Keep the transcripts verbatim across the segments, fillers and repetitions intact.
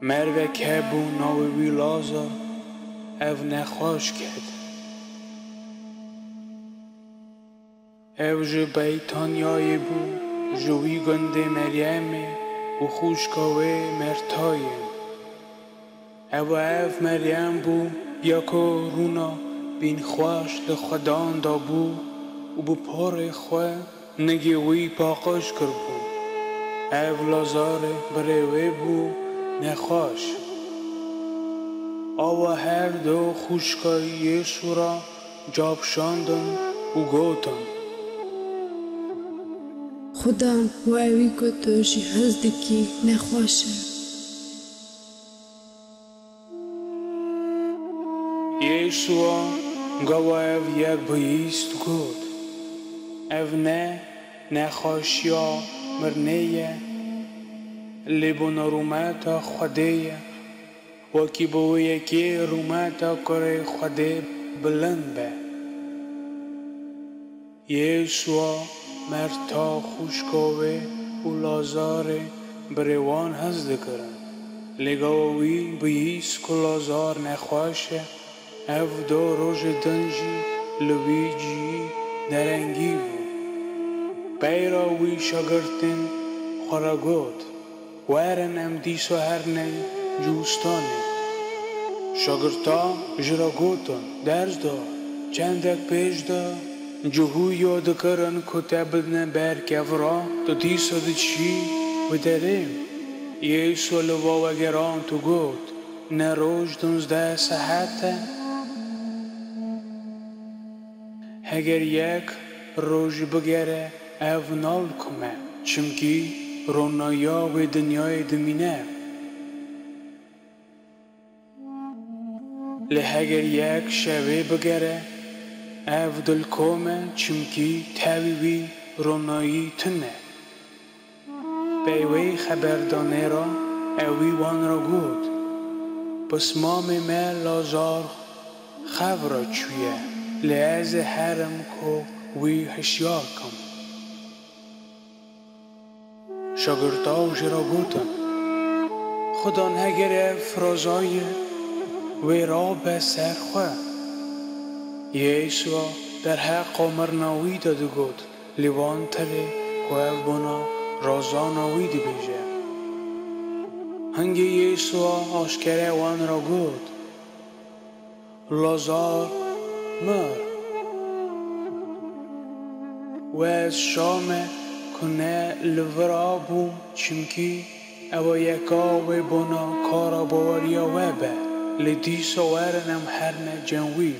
Mervek hebû navê wî Lazar, ev nexweş ket. Ew ji Beytanyayê bû, ji wî gundê Meryemê û xwişka wê Mertayê. Ew ev Meryem bû ya ku rûna bînxweş li Xwedan dabû û bi porê xwe nigê wî paqij kiribû. Ev Lazarê birê wê bû nexweş. Awa her du xwişka Yêsû re capşandin û gotin, Xudan û ewî ku tu jî hez dikî nexweş e. Yêsûa gava ev yek bihîst got, Ev ne nexweşiya mirinê ye, lê bona rûmeta Xwedê ye, wekî bi wê yekê rûmeta kurê Xwedê bilind be. Yêsûa Merta xwişka wê û Lazarê birê wan hez dikirin. Lê gava wî bihîst ku Lazar nexweş e, ev du rojê din jî li wî cihî derengî bû. Peyra wî şagirtên xwe re got, Werin em dîsa herin cûstanê. Şagirta jî re gotin, Dersda, çendek pêş de cihûya dikirin ku te bidine ber kevira, tu dîsa diçî wê derê? Yêsû li va vegerand û got, Ne roj duwazdeh saet e? Heger yek roj bigere, ev nalkome, çimkî ronayiya wê dinyayê dimîne. Lê heger yek şevê bigere, ev dilkome, çimkî tevî wî ronayî tune. Pey wê xeberdanê re ewî wan re got, Pismamê me Lazar xev re çûye, lê ez ê herim ku wî hişyar kim. Şagirta jî re gotin, Xudan heger ev razayî wê rabe ser xwe. Yêsûa derheqa mirina wî de digot, lê wan tevê ku ev bona razana wî dibêje. Hingê Yêsûa aşkere wan re got, Lazar mir. Û ez şa me ku ne li vir a bûm, çimkî ew e yeka wê bona kara baweriya we be, lê dîsa werin em herine cem wî.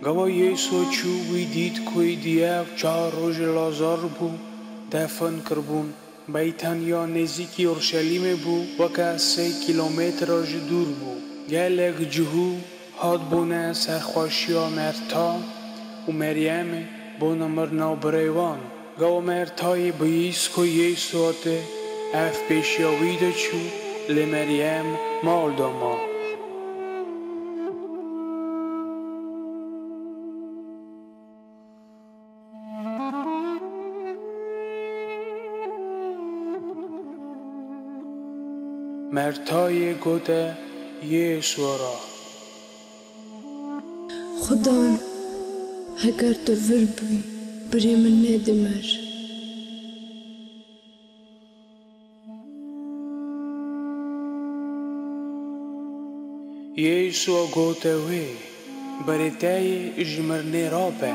Gava Yêsû çû, wî dît ku êdî ev çar rojê Lazar bû defin kiribûn. Beytanya nêzîkî Urşelîmê bû, weke sê kîlometre jî dûr bû. Gelek cihû hatbûne serxweşiya Merta û Meryemê bona mirina birê wan. Gava Mertayê bihîst ku Yêsû hate, ev pêşiya wî de çû, lê Meryem mal de ma. Mertayê gote Yêsû re, Xudan, heger tu vir bûyî, birê min nedimir. Yêsû gote wê, Berê te yê ji mirinê rabe.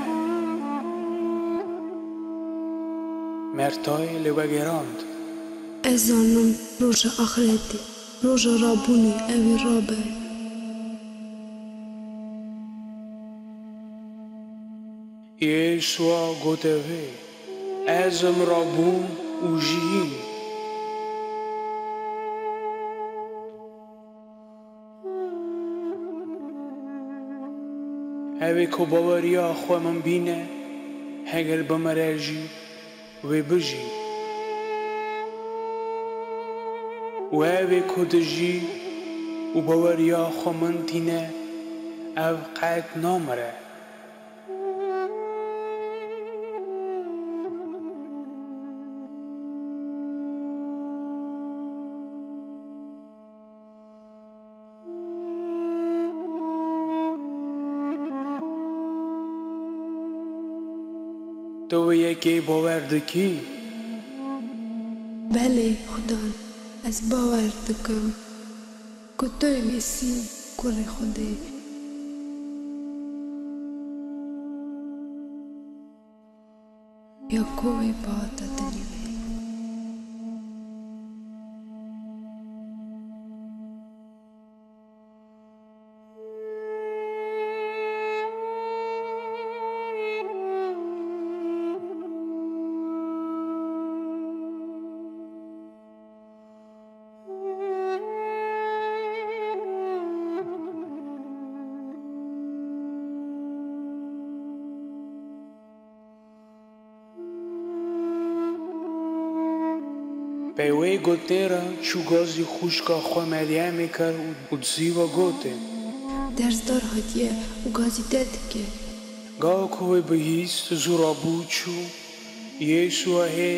Mertayê lê vegerand, Ez zanim roja axretê, roja rabûnê ew ê rabe. Yêsûa gote wê, Ez im rabûn û jiyîn. Ew ê ku baweriya xwe min bîne, heger bimire jî wê bijî. Û ew ê ku dijî û baweriya xwe min tîne, ew qet namire. Tu wê yekê bawer dikî? Belê, Xudan, ez bawer dikim ku tu yê Mesîh, Kurê Xwedê, ya ku wê bihata dilê wê. Pey wê gotinê re çû gazî xwişka xwe Meryemê kir û, û dizî ve gotê: Dersdar hatiye û gazî te dike. Gava ku wê bihîst, zû rabû çû. Yêsûa hê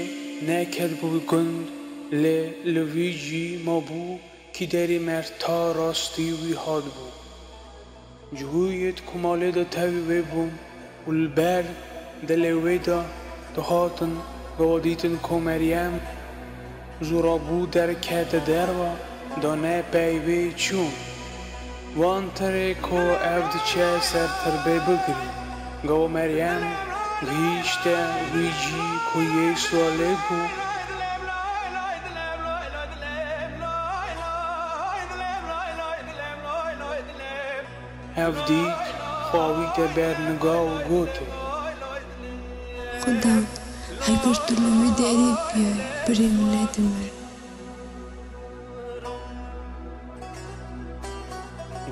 nekedbû gund, lê li vî cî mabû, kî derê merta rastî wî hatbû. Cihûyêd ku malê de tevî wê bûn û li ber dilê wê de dihatin, gava dîtin ku Meryem zû rabû derkete derve, da ne pey wê çûn. Wan tirê ku ev diçe ser tirbê bigirî. Gava Meryem gihîşte wî cî ku Yêsûa lê bû. Ev dît, xwe avîte ber niga û gotê: Xuda, heger tu li wî derê bûyayî, birê min nedimir.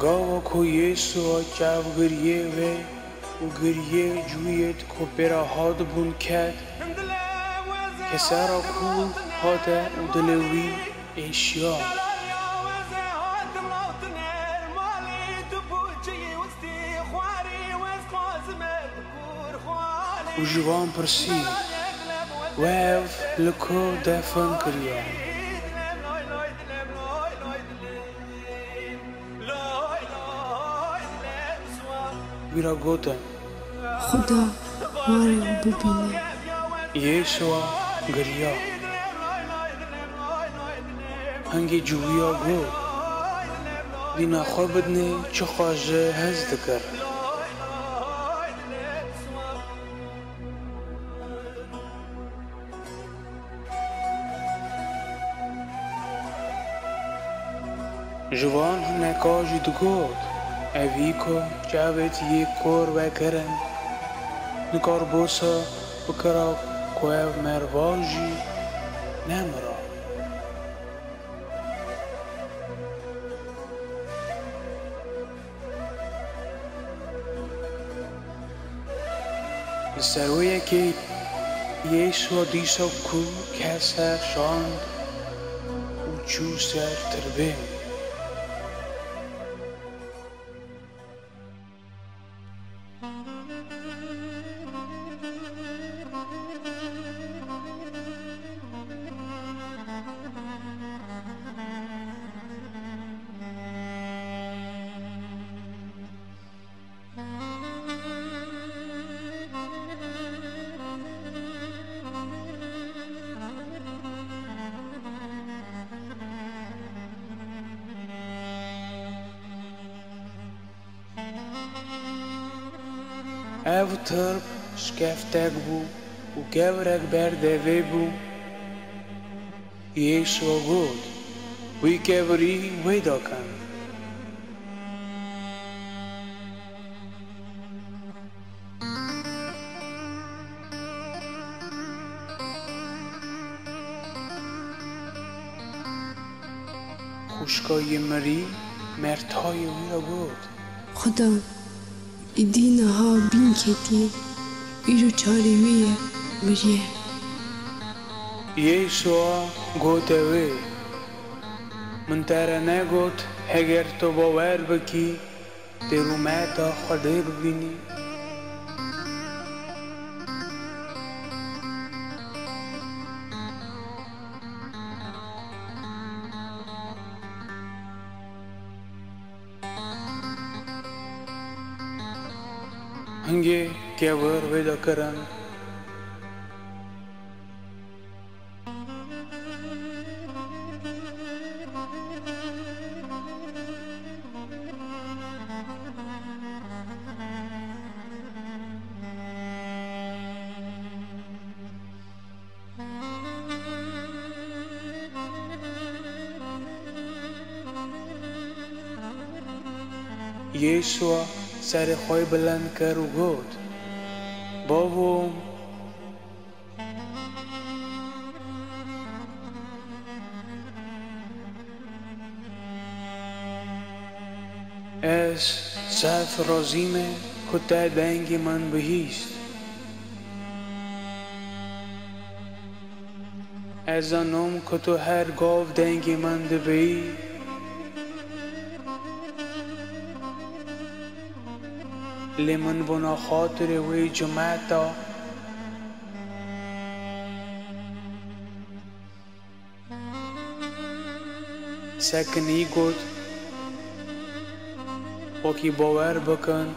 Gava ku Yêsûa çav giriyê wê û giriyê cihûyêd ku pê re hatibûn ket, kesera ku hate û dilê wî êşiya. Û ji wan pirsî: We ev li ku defin kiriye? Wî re gotin: Xuda warê we bibîne. Yêsûa giriya. Hingê cihûya got: Dîna xwe bidinê, çiqas jê hez dikir. Ji van hineka jî digot: Evî ku çavêt yê kor vekirin, nikar bosa bikira ku ev merva jî nemira. Li ser wê yekê Yêsûa dîsa ku kese şand û çû ser tirbê. Ev tirb şkeftek bû û kevirek ber devê bû. Yêsû got: Wî kevirî wêda kin. Xwişka yê mirî mertayê wî re got: Xuda, êdî niha bîn ketiye, îro çarê wê ye, miriye. Yêsûa gote wê: Min te re negot, heger tu bawer bikî, tê rûmeta Xwedê bibînî? Hingê kevir wêda kirin, Yêşua serê xwe bilind kir û got, Bavo, ez sed razî me ku te dengê min bihîst. Ez zanim ku tu her gav dengê min dibî. Lê min bona xatirê wê cemeta sekinî got, wekî bawer bikin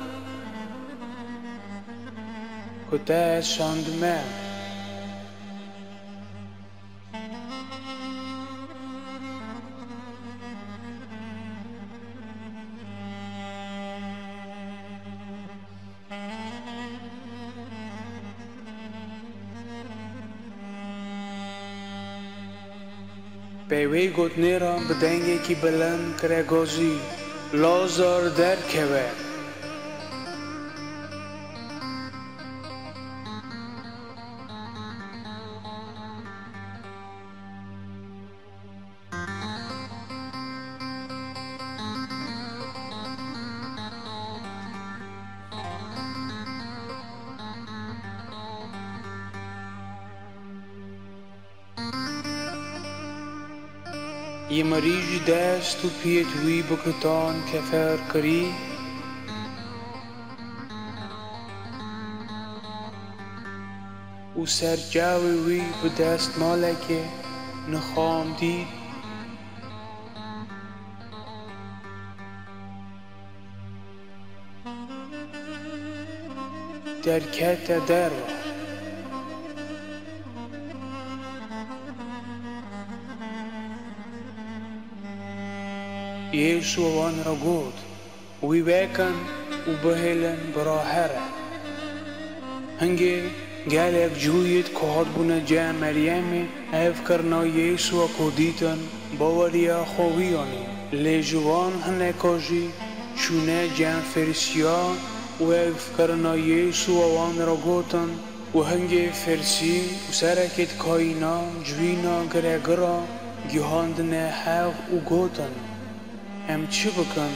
ku te ez şandime. Pey wê gotinê re bi dengekî bilind kire gazî, Lazar derkeve! Yê mirî jî dest û piyêt wî bi kutan kefer kirî û ser çavê wî bi destmalekê nixam dît. Derkete derve. Yêşû wan re got, Wî vekin û bihêlin bira here. Hingê gelek Cûyîd ku hatbûne cem Meryemê, ev kirina Yêşûa ku dîtin, baweriya xwe wî anîn. Lê ji wan hineka jî çûne cem Ferîsiyan û ev kirina Yêşûa wan re gotin. Û hingê Fersî û serekêd kayîna civîna giregir a gihandine hev û gotin, Em çi bikin?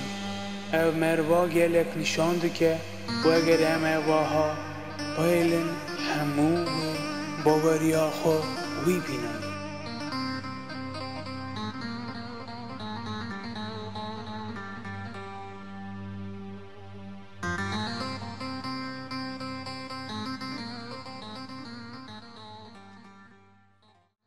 Ev merva gelek nîşan dike û eger em ê wiha bihêlin, hemû wê baweriya xwe wî bînin.